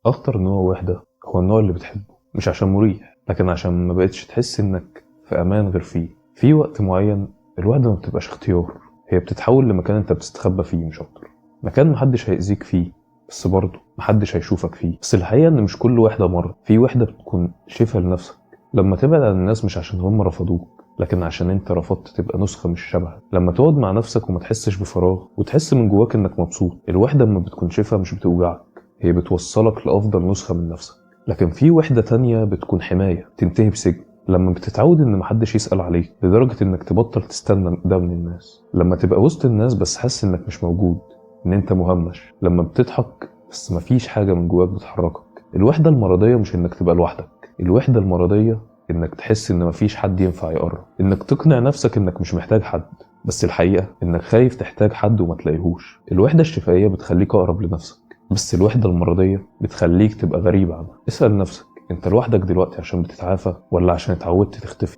أخطر نوع وحدة هو النوع اللي بتحبه، مش عشان مريح، لكن عشان ما بقتش تحس إنك في أمان غير فيه. في وقت معين الوحدة ما بتبقاش اختيار، هي بتتحول لمكان أنت بتستخبى فيه مش أكتر، مكان محدش هيأذيك فيه بس برضه محدش هيشوفك فيه. بس الحقيقة إن مش كل وحدة مرض، في وحدة بتكون شفا لنفسك. لما تبعد عن الناس مش عشان هم رفضوك، لكن عشان انت رفضت تبقى نسخة مش شبهك. لما تقعد مع نفسك وما تحسش بفراغ وتحس من جواك انك مبسوط، الوحدة لما بتكون شفا مش بتوجعك، هي بتوصلك لأفضل نسخة من نفسك. لكن في وحدة تانية بتكون حماية تنتهي بسجن. لما بتتعود ان محدش يسأل عليك لدرجة انك تبطل تستنى ده من الناس. لما تبقى وسط الناس بس حاسس انك مش موجود، ان انت مهمش. لما بتضحك بس مفيش حاجة من جواك بتحركك. الوحدة المرضية مش انك تبقى لوحدك، الوحدة المرضية انك تحس ان مفيش حد ينفع يقرب، انك تقنع نفسك انك مش محتاج حد، بس الحقيقة انك خايف تحتاج حد وما تلاقيهوش. الوحدة الشفائية بتخليك اقرب لنفسك، بس الوحدة المرضية بتخليك تبقى غريب عنها. اسأل نفسك، انت لوحدك دلوقتي عشان بتتعافى ولا عشان اتعودت تختفي؟